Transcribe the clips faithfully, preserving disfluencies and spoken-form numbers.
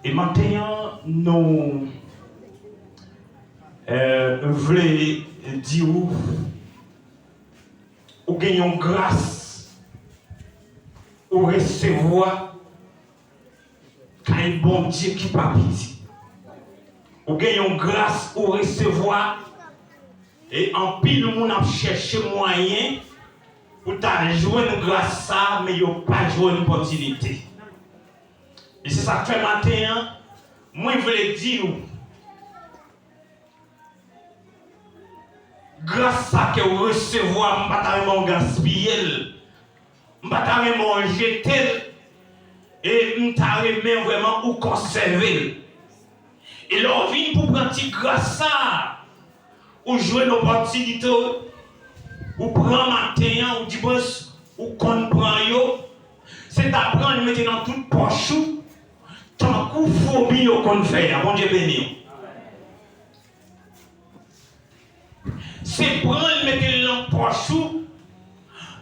E maten an, nou, eh, vle di w, ou gen yon gras ou resevwa kay Bondye ki pa piti. Ou gen yon gras ou resevwa, e anpil moun ap chèche mwayen pou ta jwenn gras sa, men yo pa jwenn opòtinite. E se sa k fè maten an, mwen vle di w, gras sa ke w resevwa, m pa ta renmen w gaspiye l. M pa ta renmen w jete l. E m ta renmen vrèman ou konsève l. E lè w vin pou pran ti gras sa, ou jwenn opòtinite, ou pran maten an, ou di, "Bon, ou konn pran yo." Se ta pran l mete nan tout pòch ou, tankou foumi yo konn fè a. Bondye beni w. Se pran l mete l nan pòch ou,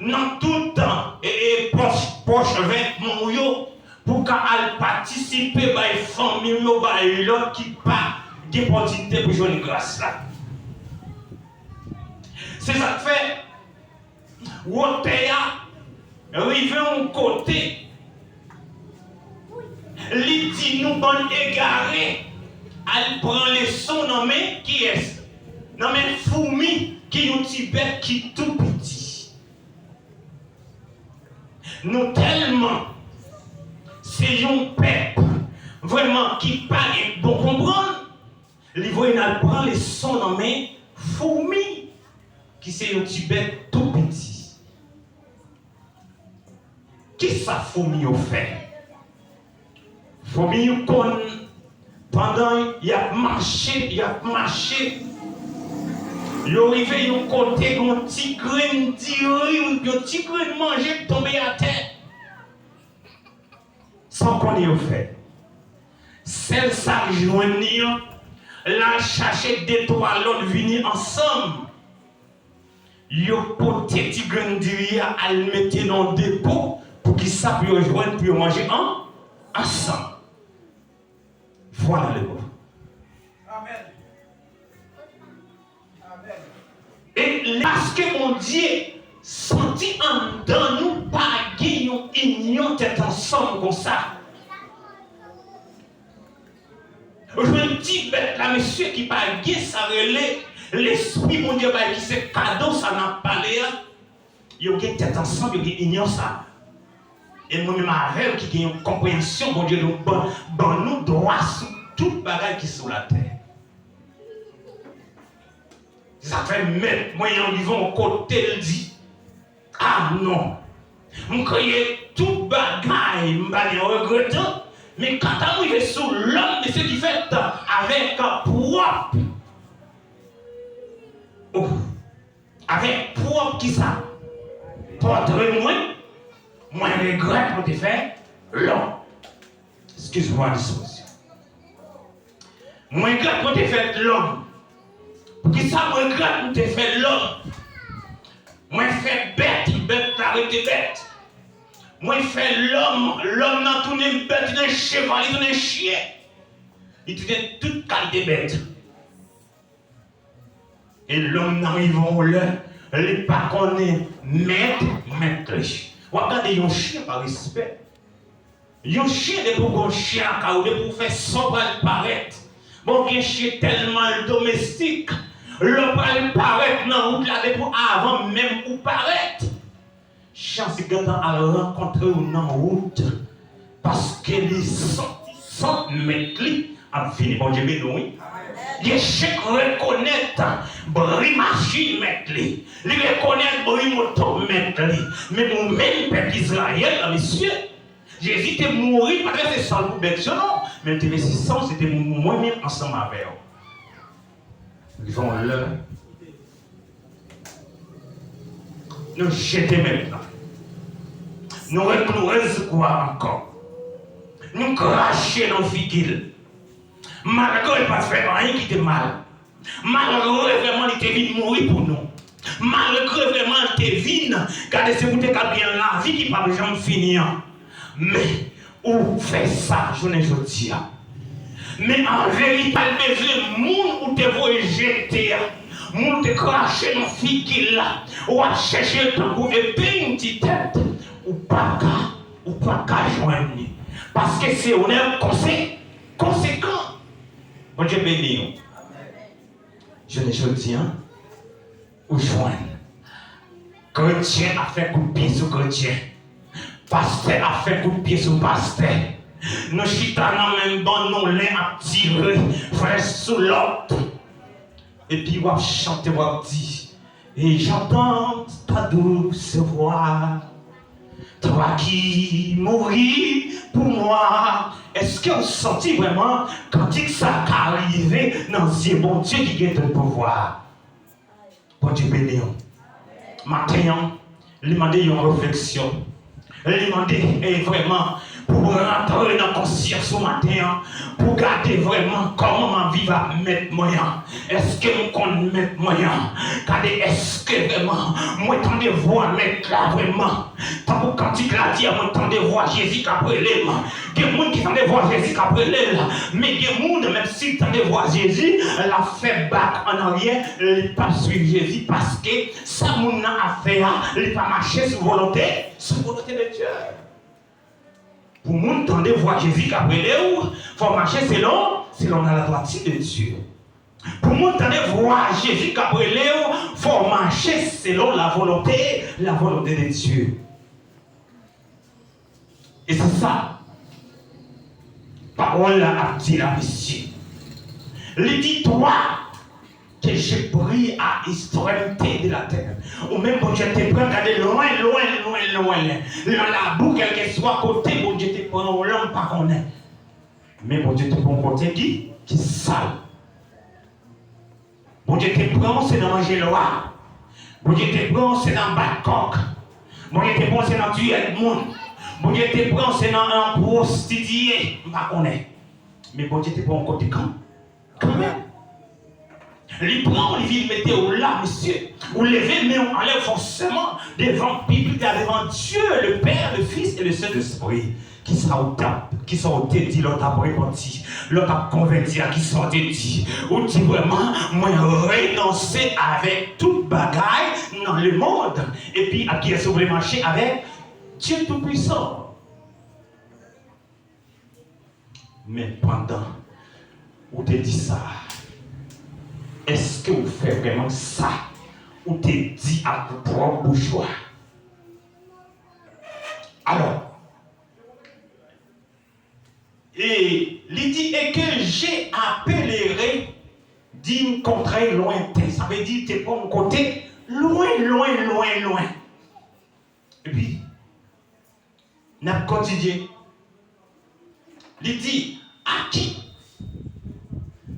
nan tout, e, e, pòch, pòch vètman w yo, pou w ka al patisipe bay fanmi w yo, bay lòt ki pa gen opòtinite pou jwenn gras la. Se sa k fè, wotè a rive yon kote, li di nou, bann egare, al pran leson nan men kiyès? Nan men foumi, ki yon ti bèt ki tou piti. Nou tèlman se yon pèp vrèman ki pa gen bon konprann, li voye n al pran leson nan men foumi, ki se yon ti bèt tou piti. Kisa foumi yo fè? Foumi yo konn, pandan y ap mache, y ap mache, yo rive yon kote, yon ti grenn diri, yon ti grenn manje tonbe atè. Sa w konnen yo fè? Sèl sa k jwenn li an, l al chache de twa lòt vini ansanm. Yo pote ti grenn diri a al mete nan yon depo, poukisa? Pou yo jwenn, pou yo manje an, ansanm. Vwala le mo. Amèn. Amèn. E paske Bondye santi anndan nou pa gen yon inyon tèt ansanm konsa. Ou jwenn ti bèt la, mesye, ki pa gen sa rele lespri Bondye bay, ki se kado sa n ap pale a. Yo gen tèt ansanm, yo gen inyon sa. E mwen menm avè w ki gen yon konpreyansyon, Bondye nou ban, ban nou dwa sou tout bagay ki sou latè. Se sa k fè mèt mwen an rive yon kote, l di, "A non, m kreye tout bagay, m pa gen regrè, men kanta m rive sou lòm, mesye, ki fèt avèk pwòp, oh, avèk pwòp kisa? Pòtre mwen, mwen regrèt mwen te fè lòm." Excuse-moi l'expression. Mwen regrèt mwen te fèt lòm. Poukisa mwen regrèt mwen te fèt lòm? Mwen fè bèt, bèt la rete bèt. Mwen fè lòm, lòm nan tounen bèt, li tounen cheval, li tounen chen. Li tounen tout kalite bèt. E lòm nan rive yon lè, li pa konnen mèt, mèt li. W ap gade yon chen pa respè. Yon chen, depi w gen yon chen lakay ou, depi w fè sa, w pral parèt. Bon, gen chen tèlman l domestik, lè w pral parèt nan wout la, depi w, avan menm ou parèt, chen se gentan al rankontre w nan wout, paske li santi sant mèt li ap vini. Bondye beni w, wi. Gen chen k rekonèt bri machin mèt li. Li rekonèt bri moto mèt li. Men nou menm, pèp Izrayèl la, mesye, Jezi te mouri, pa t vèse san l pou bèt yo, non, men l te vèse san l, se te pou mwen menm ansanm avè w. Rive yon lè, nou jete mèt la. Nou re-, nou rezoukwa ankò. Nou krache nan figi l. Malgre l pa t fè anyen ki te mal. Malgre vrèman li te vin mouri pou nou. Malgre vrèman li te vin, gade, se pou te ka gen lavi ki p ap janm fini an. Men, ou fè sa jounen jodi a. Men an verite, l bezwen moun ou te voye jete a, moun ou te krache nan figi l la, w ap chèche l tankou epeng ti tèt, ou p ap ka, ou p ap ka jwenn li. Paske se yon nèg konse-, konsekan. Bondye beni w. Jounen jodi a, ou jwenn. Kretyen ap fè kout pye sou kretyen. Pastè ap fè kout pye sou pastè. Nou chita nan menm ban, nou len ap tire, frè sou lòt. Epi w ap chante, w ap di, Et j'entends ta douce voix, toi qui mourus pour moi. Èske w santi vrèman kantik sa ka rive nan zye Bondye ki gen tout pouvwa? Bondye beni w. Maten an, li mande yon refleksyon. Li mande, e, vrèman, pou w rantre nan konsyans ou maten an, pou w gade vrèman kòman m ap viv ak Mèt mwen an. Èske m konn Mèt mwen an? Gade, èske vrèman mwen tande vwa Mèt la vrèman? Tankou kantik la di a, mwen tande vwa Jezi k ap rele m. Gen moun ki tande vwa Jezi k ap rele l, men gen moun, menm si l tande vwa Jezi, l ap fè bak ann aryè, li p ap swiv Jezi, paske sa moun nan ap fè a, li pa mache sou volonte, sou volonte de Dye. Pou moun tande vwa Jezi k ap rele w, fò w mache selon, selon la droiture de Dieu. Pou moun tande vwa Jezi k ap rele w, fò w mache selon la volonté, la volonté de Dieu. E se sa pawòl la ap di la, mesye. Li di, Toi que j'ai pris à extrémité de la terre. Ou menm Bondye te pran, gade lwen, lwen, lwen, lwen, lwen. Nan labou, kèlkeswa kote Bondye te pran w lan, m pa konnen. Men Bondye te pran w kote ki, ki sal. Bondye te pran w se nan manje lwa. Bondye te pran w se nan bat kòk. Bondye te pran w se nan tiye moun. Bondye te pran w se nan, nan pwostitiye. M pa konnen. Men Bondye te pran w kote kan, kanmenm. Li pran w, li vin mete w la, mesye. Ou leve men w anlè fòseman devan piblik la, devan Dieu, le Père, le Fils et le Saint-Esprit. Kisa w t ap, kisa w te di lè w t ap repanti, lè w t ap konvèti a, kisa w te di? Ou di vrèman, mwen renonse avèk tout bagay nan lemonn, epi ak kiyès ou vle mache? Avèk Dye Toupwisan. Men pandan ou te di sa, èske w fè vrèman sa ou te di ak pwòp bouch ou a? Alò, e li di, et que j'ai appelé d'une contrée lointaine. Sa vle di, te pran yon kote lwen, lwen, lwen, lwen. Epi, n ap kontinye. Li di, à qui?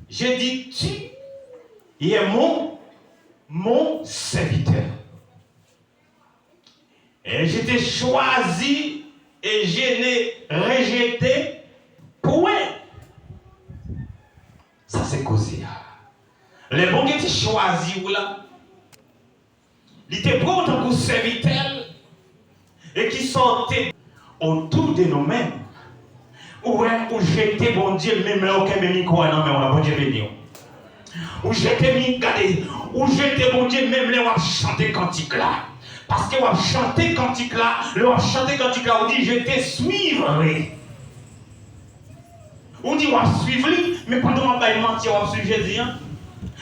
Je dis, tu es mon, mon serviteur. Et je t'ai choisi et je n'ai rejeté point. Sa se koze a. Lè Bondye te chwazi w la, li te pran w tankou sèvitè l, e ki sa w te otou de nou menm. Ou wè, ou jete Bondye menm lè w kenbe mikwo a nan men w la, Bondye beni w. Ou jete mi, gade, ou jete Bondye menm lè w ap chante kantik la. Paske w ap chante kantik la, lè w ap chante kantik la, ou di, Je te suivrai. Ou di w ap swiv li, men pandan w ap bay manti a, w ap swiv Jezi an?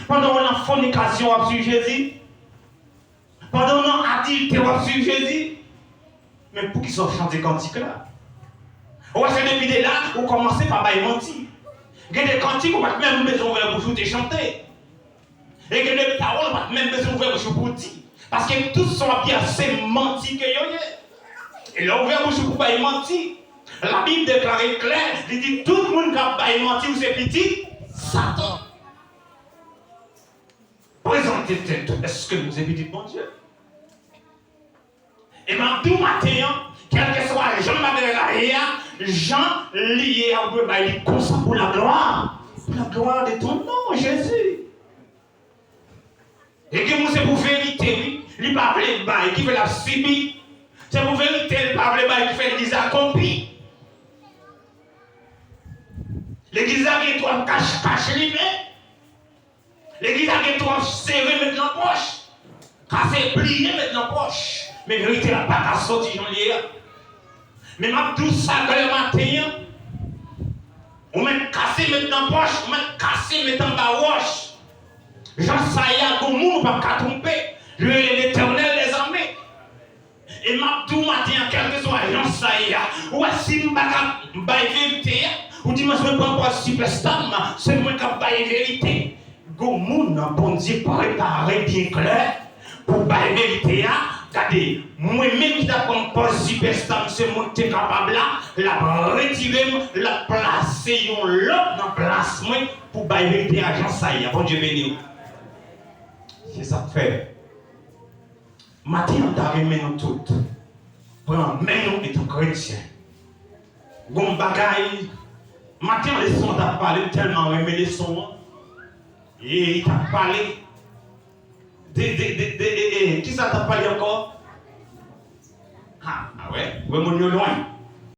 Pandan w nan fònikasyon, w ap swiv Jezi? Pandan w nan adiltè, w ap swiv Jezi? Men poukisa w chante kantik la? Ou wè, se depi de la, ou kòmanse pa bay manti. Gen de kantik, ou pa t menm bezwen ouvè bouch ou te chante. E gen de pawòl, ou pa t menm bezwen ouvè bouch ou pou w di. Paske tout sa w ap di a, se manti ke yo ye. E lè w ouvè bouch ou pou bay manti, Labib deklare klè, li di, tout moun k ap bay manti, ou se pitit Satan. Prezante tèt ou, èske nou se pitit Bondye? E m ap di w maten an, kèlkeswa jan bagay la ye a, jan li ye a, ou dwe bay li konsa pou laglwa, pou laglwa de ton non, Jezi. E gen moun se pou verite, wi, li pa vle bay, ki fè l ap sibi. Se pou verite, li pa vle bay, ki fè li dizakòmpi. Legliz la gen twòp kach kach li men. Legliz la gen twòp sere met nan pòch. Kase pliye met nan pòch. Men verite a pa ka soti jan l ye a. Men m ap di w sa klè maten an. Ou mèt kase met nan pòch, ou mèt kase met anba wòch. Jan sa ye a, gon moun ou p ap ka twonpe. Li rele Letènèl dèzame. E m ap di w maten an, kèlkeswa jan sa ye a, ou wè si m pa ka bay verite a, ou di mwen mwen pran pòz sipèsta m, se mwen k ap bay verite. Gon moun Bondye prepare byen klè pou bay verite a. Gade, mwen menm ki t ap pran pòz sipèsta m, se mwen ki te kapab la, l ap retire m, l ap plase yon lòt nan plas mwen pou bay verite a jan sa ye a. Bondye beni w. Se sa k fè. Maten an, m ta renmen nou tout pran men nou etan kretyen. Gon bagay, maten an, leson an t ap pale, m tèlman renmen leson an. E, li t ap pale de, de, de, de, e, e, kisa l t ap pale ankò? Ha, a wè, wè moun yo lwen.